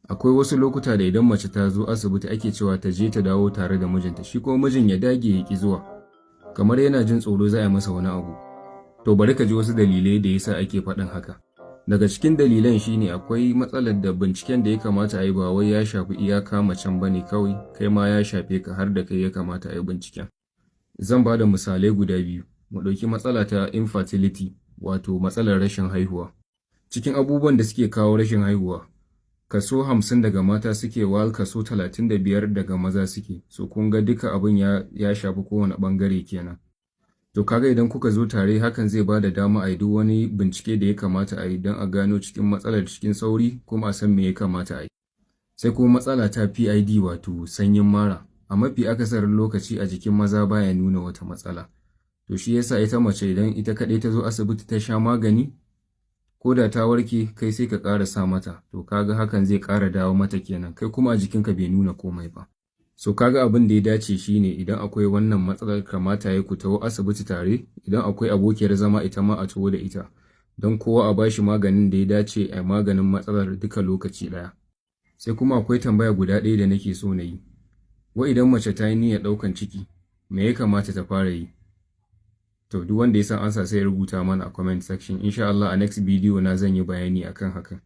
Akwai wasu lokuta da idan mace ta zo asibiti ake cewa ta je ta dawo tare da mijinta, shi kuma mijin ya dage ya ƙi zuwa, kamar yana jin tsoro za a yi masa wani abu. To, bari ka ji wasu dalilai da yasa ake faɗin haka. Daga cikin dalilan shine akwai matsalar da binciken da ya kamata a yi ba wai ya shafi iyaka macen ba ne kawai, kai ma ya shafe ka, har da kai ya kamata a yi binciken. Zan ba da misalai guda biyu. Mu ɗauki matsala ta infertility, wato matsalar rashin haihuwa. Cikin abubuwan da suke kawo rashin haihuwa, kaso 50 daga mata suke, while kaso 35 daga maza suke. So kun ga duka abin ya shafi kowane ɓangare kenan. To, kaga idan kuka zo tare, hakan zai ba da dama a yi duk wani bincike da ya kamata a yi don a gano cikin matsalar cikin sauri, kuma a san me ya kamata a yi. Sai kuma matsala ta PID, wato sanyin mara. A mafi akasarin lokaci a jikin maza baya nuna wata matsala. To, shi yasa ita mace idan ita kaɗai ta zo asibiti ta sha magani, ko da ta warke, kai sai ka ƙara sa mata. To, kaga hakan zai ƙara dawo mata kenan, kai kuma a jikinka bai nuna komai ba. So kaga abin da ya dace shine idan akwai wannan matsalar, kamata ya ku taho asibiti tare. Idan akwai abokiyar zama, ita ma a taho da ita, don kowa a bashi maganin da ya dace, a maganin matsalar duka lokaci ɗaya. Sai kuma akwai tambaya guda ɗaya da nake so na yi. Wai idan mace ta yi niyyar ɗaukan ciki, me ya kamata ta fara yi? To, duk wanda ya san ansa sai ya rubuta mana a comment section. Insha Allah a next video na zan yi bayani akan hakan.